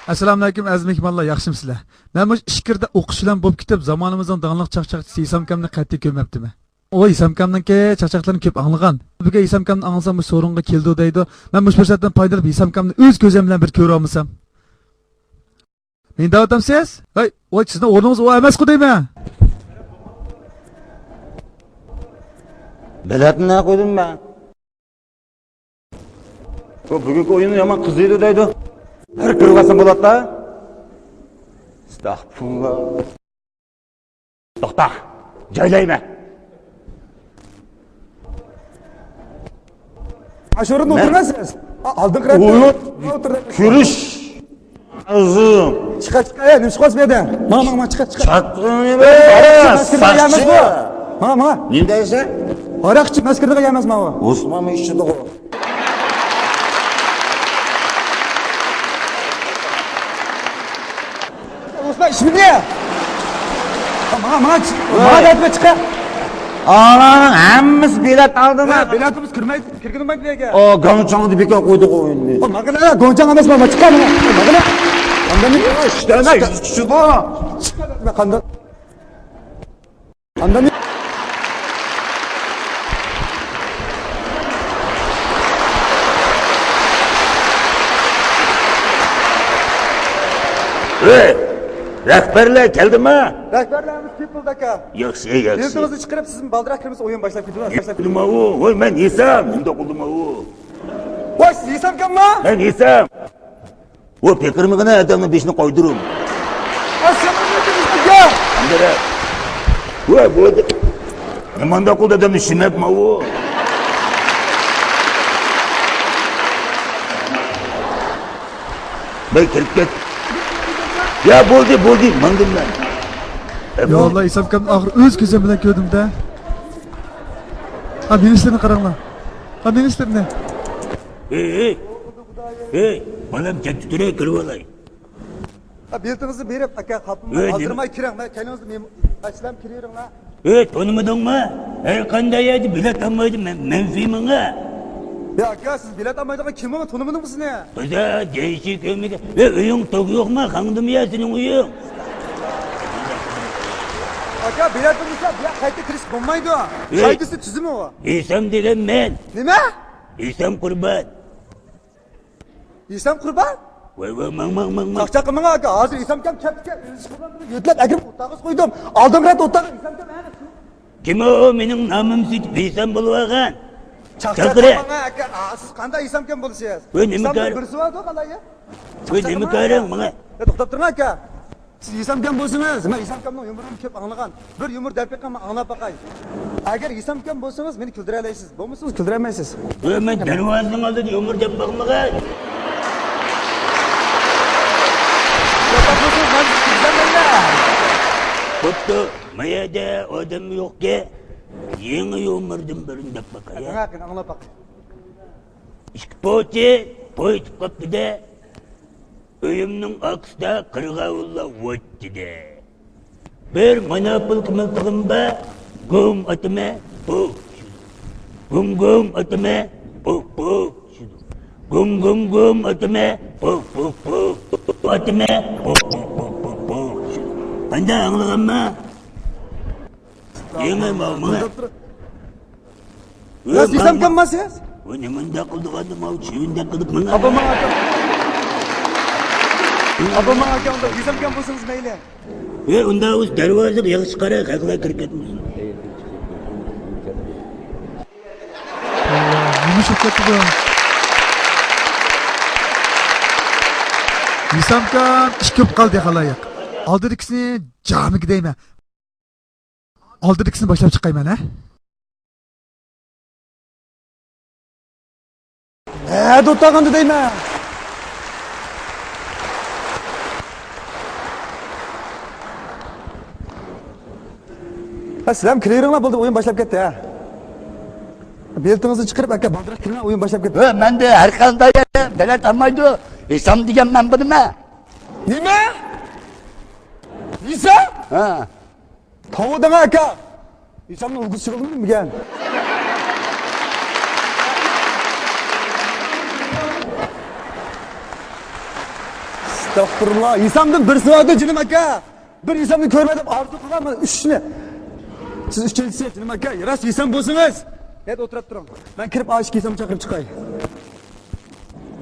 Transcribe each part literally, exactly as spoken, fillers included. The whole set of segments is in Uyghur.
ئەسسالامۇئەلەيكۇم ئەزىز مېھمانلار، ياخشىمۇسىلەر؟ مەن مۇشۇ ئىچكىرىدە ئوقۇش بىلەن بولۇپ كېتىپ، زامانىمىزنىڭ داڭلىق چاقچاقچىسى ھېسامكامنى قەتئىي كۆرمەپتىمەن. ئۇ ھېسامكامنىڭكى چاقچاقلىرىنى كۆپ ئاڭلىغان. بۈگۈن ھېسامكامنى ئاڭلىسام، مۇشۇ سورۇنغا كېلىدۇ دەيدۇ. مەن مۇشۇ پۇرسەتتىن پايدىلىنىپ، ھېسامكامنى ئۆز كۆزۈم بىلەن بىر كۆرۈۋالمىسام. مېنى دەۋاتامسىز؟ ھەي، ۋاي، سىزنىڭ ئورنىڭىز ئۇ ئەمەسقۇ دەيمەن. بېلەتنى نەگە قويدۇم مەن؟ بۇ بۈگۈنكى ئويۇننى يامان قىزىيدۇ دەيدۇ. ھەر كىرىۋالسام بولاتتا. ئەستەغپۇرۇللا. توختا. جايلايمەن. ئاشۇرۇن مەن ئولتۇرماسىز. ئالدىنقى رەتتە ئولتۇر. كۆرۈش. ئازىم. چىقار، چىقار، ئەي، نېمە چىقىۋاتىسىز بۇ يەردە؟ ماڭا، ماڭا، ماڭا، چىقار، چىقار. چاتقىنى ئەمەس، ساقچى. ماڭا، ماڭا. نېمە دەيسەن؟ ھاراق ئىچىپ مەس كىرىدىغان ئەمەس ماۋۇ. ئوسمان ئىچىدىغۇ. ئوسمان ئىچمىدى. ماڭا، ماڭا، ماڭا دەپ چىقار. ئانانىڭ ھەممىسى بېلەت ئالدىما. بېلەتىمىز كىرمەيدۇ. كىرگىنىڭ بار بۇ يەرگە. ئا، گاڭچاڭدا بىكار قويدۇق ئويۇننى. ئا، ماغىنا، گاڭچاڭ ئەمەس، ماما، چىقار، ماما. ماغىنا. ئاندىن ئىشلەمە، يۈزۈكچى بار. چىقار، قانداق؟ ئاندىن ئۆي، رەھبەرلەر كەلدىما؟ رەھبەرلەرمىز كېلىپ بولدى، ئاكا. ياخشى، ياخشى. بېلىتىڭىزنى چىقىرىپ، سىزمۇ بالدۇرراق كىرمىسە، ئويۇن باشلاپ كېتىدۇ. نېمە ئۇ؟ ۋاي، مەن ھېسام، نېمانداق بولدىما ئۇ؟ ۋاي، سىز ھېسامكەنما؟ مەن ھېسام. ۋاي، پېقىرمىغىنا ئادەمنىڭ بېشىنى قايدۇرۇم. ئەسسالامۇئەلەيكۇم، ھېسامكەن. ئەمدى ۋاي، بولدى. نېمانداق قىلدى ئادەمنى شىمەتما ئۇ؟ مەن كىرىپ كەت. يا، بولدى، بولدى، ماڭدىم مەن. يا ئاللا، ھېسامكەمنى ئاخىر ئۆز كۆزۈم بىلەن كۆردۈم-دە. ھا، مېنىڭ ئىشلىرىمنى قاراڭلار. ھا، مېنىڭ ئىشلىرىمنى. ھېي، ھېي. ھېي، بالام، كەتتى تۇرە، كىرىۋالاي. ھا، بېلىتىڭىزنى بېرىپ، ئاكا، قاپمۇ ھالدىرىماي كىرىڭ. مەن كەينىڭىزدە مېم-، ئاشلام كىرىۋېرىڭلار. ئۆي، تونۇمىدىڭمۇ؟ ھەر قانداق يەردە بېلەت ئالمايدۇ، مەن-، مەنفىيمىڭە. يا ئاكا، سىز بېلەت ئالمايدىغان كىم ئۇ؟ تونۇمىدىڭمۇ سىزنى؟ قىزا، جايشى كۆرمىگەن. ئۆي، ئۆيۈڭ توك يوقما؟ خاڭدىمۇ يا سېنىڭ ئۆيۈڭ؟ ئاكا، بېلەت بولمىسا، بۇ يەرگە قايتا كىرىشكە بولمايدۇ. ئۆي. قايدىسى تۈزۈمى ئۇ؟ ھېسام دېگەن مەن. نېمە؟ ھېسام قۇربان. ھېسام قۇربان؟ ۋاي، ۋاي، ماڭ، ماڭ، ماڭ، ماڭ. چاقچاق قىلماڭ ئاكا، ھازىر ھېسامكەم كەپتىكەن، ئۆزى قۇربان بىلەن يۆتلەپ ئەكىرىپ ئوتتاغا قويدۇم. ئالدىنقى رەت ئوتتاغا ھېسامكەم ئەنە شۇ. كىم ئۇ مېنىڭ نامىمنى سېتىپ ھېسام بولۇۋالغان؟ چاقچاق قىلماڭ ئاكا، ئا، سىز قانداق ھېسامكەم بولىسىز؟ ۋاي، نېمە كارىڭ؟ ھېسامنىڭ بىرسى بار-دە، قالايە. ۋاي، نېمە كارىڭ ماڭا؟ يا، توختاپ تۇرۇڭ ئاكا. سىز ھېسامكەن بولسىڭىز، مەن ھېسامكەننىڭ يۇمۇرىنى كۆپ ئاڭلىغان. بىر يۇمۇر دەپ بېقىڭ، مەن ئاڭلاپ باقاي. ئەگەر ھېسامكەن بولسىڭىز، مېنى كۈلدۈرەلەيسىز. بولمىسىڭىز، كۈلدۈرەلمەيسىز. ۋە مەن دەرۋازىنىڭ ئالدىدا يۇمۇر دەپ باقمىغاي. بوپتۇ، ما يەردە ئادەم يوقكەن. يېڭى يۇمۇردىن بىرنى دەپ باقاي. قېنى، قېنى، ئاڭلاپ باقاي. ئىككى پوچى توي قىلىپ قاپتۇ-دە. ئۆيۈمنىڭ ئارقىسىدا قىرغاۋۇللار ۋاججىدە. بىر مونوپولكا مىلتىقىم بار، گۇڭ ئاتىمەن، پۇ. گۇڭ گۇڭ ئاتىمەن، پۇ پۇ. گۇڭ گۇڭ گۇڭ ئاتىمەن، پۇ پۇ پۇ. ئاتىمەن، پۇ پۇ پۇ پۇ پۇ. قانداق ئاڭلىغانما؟ يېڭى ماۋ ماڭا. يا، سىز ھېسامكەنما سىز؟ ۋە نېمانداق قىلدىغاندا ماۋ چىۋىندەك قىلىپ ماڭا. ئاپا ماڭا ئاكام. ئاپا ماڭا ئاكام، ھېسامكەن بولسىڭىز مەيلى. ۋە ئۇنداق بولسا دەرۋازىغا ياخشى قارا، خەقلەر كىرىپ كەتمىسۇن. نېمە ئىش بولۇپ كەتتى بۇ؟ ھېسامكەن ئىش كۆپ قالدى خالايىق. ئالدىدىكىسىنى جامىكى دەيمەن. ئالدىدىكىسىنى باشلاپ چىقايمەن، ھە؟ نەدە ئولتۇرغاندا دەيمەن. ھە، سىلەرمۇ كىرىۋېرىڭلار، بولدى، ئويۇن باشلاپ كەتتى، ھە. بېلىتىڭىزنى چىقىرىپ، ئاكا، بالدۇرراق كىرىڭلار، ئويۇن باشلاپ كەتتى. ھە، مەندە ھەر قانداق بېلەت ئالمايدۇ. ھېسام دېگەن مەن بۇنىمەن. نېمە؟ ھېسام؟ ھە. تاۋۇدۇڭ ئاكا. ھېسامنىڭ ئۇلگىسى چىقىدۇ دېمىگەن. ئەستەغپۇرۇللا، ھېسامدىن بىرسى بارىدۇ جېنىم ئاكا. بىر ھېسامنى كۆرمەي دەپ ئارزۇ قىلغان مانا ئۈچنى. سىز ئۈچىنچىسى جېنىم ئاكا، راست ھېسام بولسىڭىز. يەنە ئولتۇرۇپ تۇرۇڭ. مەن كىرىپ ئاشۇ ھېسامنى چاقىرىپ چىقاي.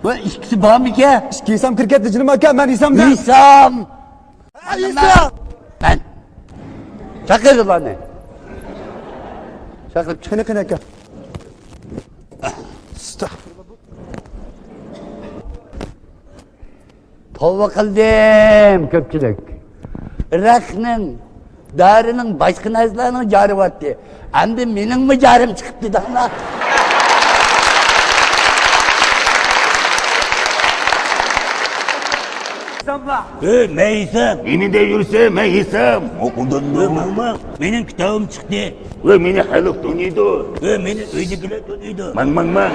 ۋە ئىككىسى بارمىكەن؟ ئىككى ھېسام كىرىپ كەتتى جېنىم ئاكا، مەن ھېسامدا. ھېسام! ھە، ھېسام! مەن. چاقىر ئۇلارنى. چاقىرىپ چىق. قېنى، قېنى ئاكا. توۋا قىلدىم، كۆپچىلىك. رەخنىڭ، دارىنىڭ، باشقا نەرسىلەرنىڭ جارى بارتتى. ئەمدى مېنىڭمۇ جارىم چىقىپتۇ دەڭلار. ھېساملا. ئۆي، مەن ھېسام. نېمە دەپ يۈرسەن، مەن ھېسام. ئۆي، ماما، مېنىڭ كىتابىم چىقتى. ئۆي، مېنى خەلق تونۇيدۇ. ئۆي، مېنى ئۆيدىكىلەر تونۇيدۇ. ماڭ، ماڭ، ماڭ.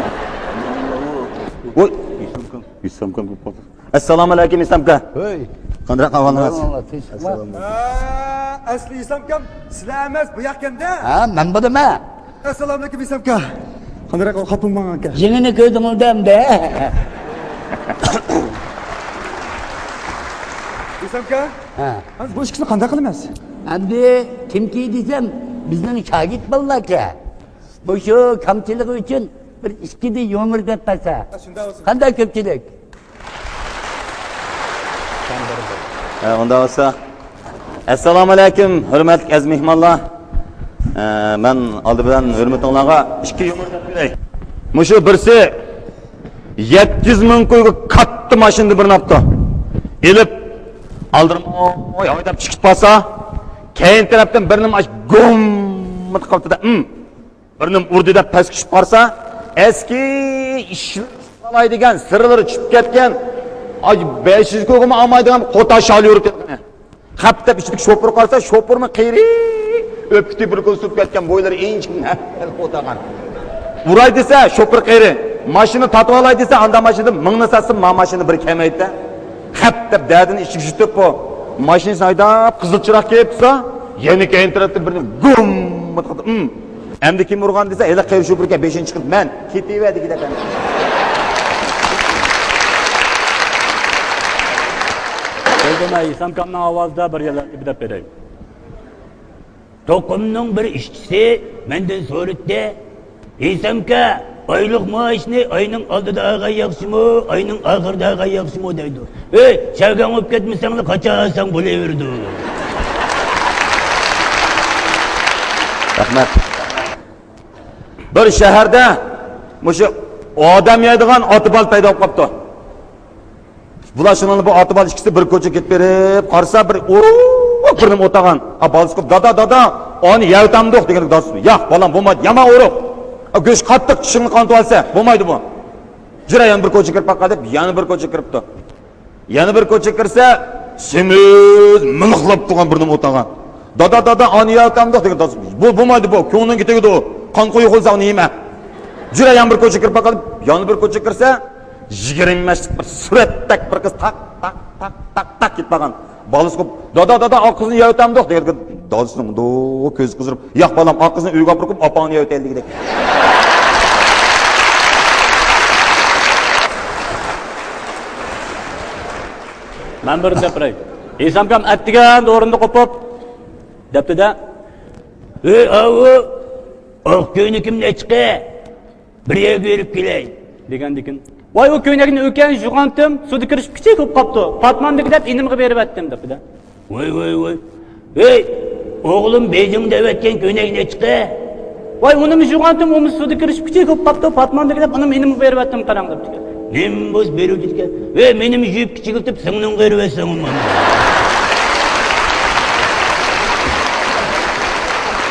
ۋوي. ھېسامكام، ھېسامكام كېلىپ قالدى. ئەسسالامۇ ئەلەيكۇم، ھېسامكا. ھۆي. قانداق ئەھۋالىڭىز؟ ئەسسالامۇ ئەلەيكۇم. ئەسسالامۇ ئەلەيكۇم. ئە، ئەسلى ھېسامكام سىلەر ئەمەس، بۇ ياق ئىكەندە. ھە، مەن بولدۇم ھە. ئەسسالامۇ ئەلەيكۇم، ھېسامكا. قانداق ئەھۋال، خاپا بولماڭ ئاكا. يېڭىنى كۆردۈڭلار ئەمدى. ھېسامكا. ھە. ھازىر بۇ ئىككىسىنى قانداق قىلىمىز؟ ئەمدى كىمكى دېسەم، بىزنىڭ شاگىرت بالىلاركەن. مۇشۇ كامچىلىقى ئۈچۈن بىر ئىككىدە يۇمۇر دەپ بەرسە. ھە، شۇنداق بولسۇن. قانداق كۆپچىلىك؟ ھە، ئۇنداق بولسا. ئەسسالامۇ ئەلەيكۇم، ھۆرمەتلىك ئەزىز مېھمانلار. ئە، مەن ئالدى بىلەن ھۆرمىتىڭلارغا ئىككى يۇمۇر دەپ بېرەي. مۇشۇ بىرسى يەتتە يۈز مىڭ كويغا كاتتا ماشىنىدا بىرنى ئاپتۇ. ئېلىپ، ئالدىرىماي ھايداپ چىقىپ قالسا، كەينى تەرەپتىن بىرنى ئاش گۇممىت قىلدى-دە، ئىم، بىرنى ئۇردى دەپ پەسكە چۈشۈپ قالسا، ئەسكى ئىشلىرى ئۇستىلاي دېگەن سىرلىرى چۈشۈپ كەتكەن، ئاي، بەش يۈز كويغىمۇ ئالمايدىغان قوتا شاليۇرى تېلىقىنى. خەپ دەپ ئىچىدىكى شوپۇر قارىسا، شوپۇرمۇ قېرى، ئۆپكىتى بىر كۈن سۇپ كەتكەن، بويلىرى ئىنچىكە، ئوتاغان. ئۇراي دېسە، شوپۇر قېرى. ماشىنا تارتىۋالاي دېسە، ئاندا ماشىنىدا مىڭنى ساتسا، ما ماشىنا بىر كەمەيدى. خەپ دەپ دەردىنى ئىچىگە يۇتۇپ، بۇ ماشىنىسىنى ھايداپ، قىزىل چىراغ كېلىپ تۇرسا، يەنە كەينى تەرەپتىن بىرنى گۇم قىلدى. ئەمدى كىم ئۇرغان دېسە، ھېلىقى قېرى شوپۇر ئىكەن، بېشىنى چىقىرىپ، مەن كېتىۋەر دېگۈدەك ئەمدى. بولدىما، ھېسامكامنىڭ ئاۋازىدا بىر يەرلەرگە دەپ بېرەي. توقۇمنىڭ بىر ئىشچىسى مەندىن سورىدى، ھېسامكا، ئايلىق مائاشنى ئاينىڭ ئالدىدا ئالغان ياخشىمۇ، ئاينىڭ ئاخىرىدا ئالغان ياخشىمۇ دەيدۇ. ئەي، شەۋگەڭ بولۇپ كەتمىسەڭلا، قاچان ئالساڭ بولۇۋېرىدۇ. رەھمەت. بىر شەھەردە مۇشۇ ئادەم يەيدىغان ئاتا بال پەيدا بولۇپ قاپتۇ. بۇلار شۇنىڭ بىلەن بۇ ئاتا بال ئىككىسى بىر كوچىغا كېتىپ بېرىپ قارىسا، بىر ئورۇق بىر نېمە ئوتاغان. ئا، بالىسى قوپ، «دادا، دادا، ئانى يەۋتەمدۇق» دېگەندە، دادىسى، «ياق، بالام، بولمايدۇ، يامان ئورۇق. ئا، گۆش قاتتىق، چىشىڭنى قانىتىۋالسا، بولمايدۇ بۇ. جۈرە، يەنە بىر كوچىغا كىرىپ باقاي» دەپ، يەنە بىر كوچىغا كىرىپتۇ. يەنە بىر كوچىغا كىرسە، سېمىز مىلىقلاپ تۇرغان بىر نېمە ئوتاغان. «دادا، دادا، ئانى يەۋتەمدۇق» دېگەن، دادىسى، «بۇ، بولمايدۇ بۇ، كۆڭلۈڭگە تېگىدۇ، قان قويۇق بولسا ئۇنى يېمە. جۈرە، يەنە بىر كوچىغا كىرىپ باقاي» دەپ، يەنە بىر كوچىغا كىرسە، يىگىرمە ياشلىق بىر سۈرەتتەك بىر قىز تاق، تاق، تاق، تاق، تاق كېتىپ بارغان. بالىسى قوپ، «دادا، دادا، ئاق قىزنى يەۋتەمدۇق» دېگەن، دادىسىنىڭ مۇنداق كۆزى قىزىرىپ، «ياق، بالام، ئاق قىزنى ئۆيگە ئاپىرىپ قويۇپ، ئاپاڭنى يەۋتەيلى» دېگۈدەك. مەن بىر دەپ بېرەي. ھېسامكام ئەتىگەندە ئورنىدا قوپۇپ دەپتۇ-دە، «ئۆي ئاۋۇ، ئاق كۆينىكىم نەچچىقى؟» «بىر يەرگە بېرىپ كېلەي» دېگەندىكىن، «ۋاي، ئۇ كۆينەكنى ئۆكەن يۇغانتىم، سۇدا كىرىشىپ كىچىك بولۇپ قاپتۇ. پاتمامدىكى دەپ ئىنىمغا بېرىۋەتتىم» دەپتۇ-دە. «ۋاي، ۋاي، ۋاي. ھەي، ئوغلۇم بېيجىڭدا ئەۋەتكەن كۆينەك نەچچىقى؟» «ۋاي، ئۇنىمۇ يۇغانتىم، ئۇمۇ سۇدا كىرىشىپ كىچىك بولۇپ قاپتۇ. پاتمامدىكى دەپ ئۇنىمۇ ئىنىمغا بېرىۋەتتىم، قاراڭ» دەپتىكەن. نېمە بولسا بېرىۋېتىدىكەن. «ھەي، مېنىمۇ يۇيۇپ كىچىكلىتىپ سىڭلىڭغا بېرىۋەتسەڭ بولمامدۇ؟»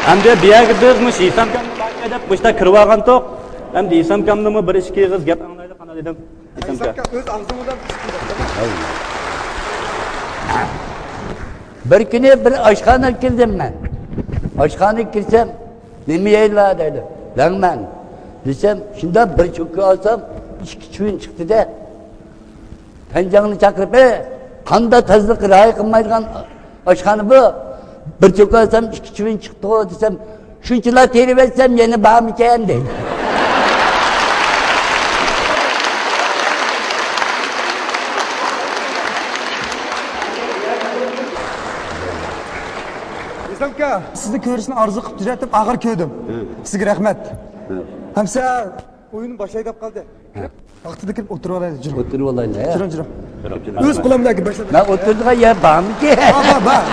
ئەمدى بۇ يەرگە بىز مۇشۇ ھېسامكامنى باركەن دەپ مۇشتا كىرىۋالغانتۇق. ئەمدى ھېسامكامدىنمۇ بىر ئىككى ئېغىز گەپ ئاڭلايلى، قانداق دېدىم؟ ھېسامكا. ھېسامكا، ئۆز ئاغزىڭ بىلەن. بىر كۈنى بىر ئاشخانىغا كىردىم مەن. ئاشخانىغا كىرسەم، «نېمە يەيلا؟» دەيدۇ. «لەڭمەن» دېسەم، شۇنداق بىر چوكا ئالسام، ئىككى چىۋىن چىقتى-دە. پەنجاڭنى چاقىرىپ، «ئەي، قاندا تازىلىققا رىئايە قىلمايدىغان ئاشخانا بۇ. بىر چوكا ئالسام، ئىككى چىۋىن چىقتىغۇ» دېسەم، «شۇنچىلا تېرىۋەتسەم يەنە بارمىكەن؟» دەيدۇ. ئاكا، سىزنى كۆرۈشنى ئارزۇ قىلىپ تۈزەتتىم، ئاغىر كۆردۈم. سىزگە رەھمەت. ھەمسە ئويۇن باشلاي دەپ قالدى. ۋاقتىدا كىرىپ ئولتۇرۇپ ئالايلى، جۇرۇڭ. ئولتۇرۇپ ئالايلى، ھە. جۇرۇڭ، جۇرۇڭ. ئۆز قولۇم بىلەن باشلاپ. مەن ئولتۇرىدىغان يەر بارمىكىن؟ بار، بار، بار.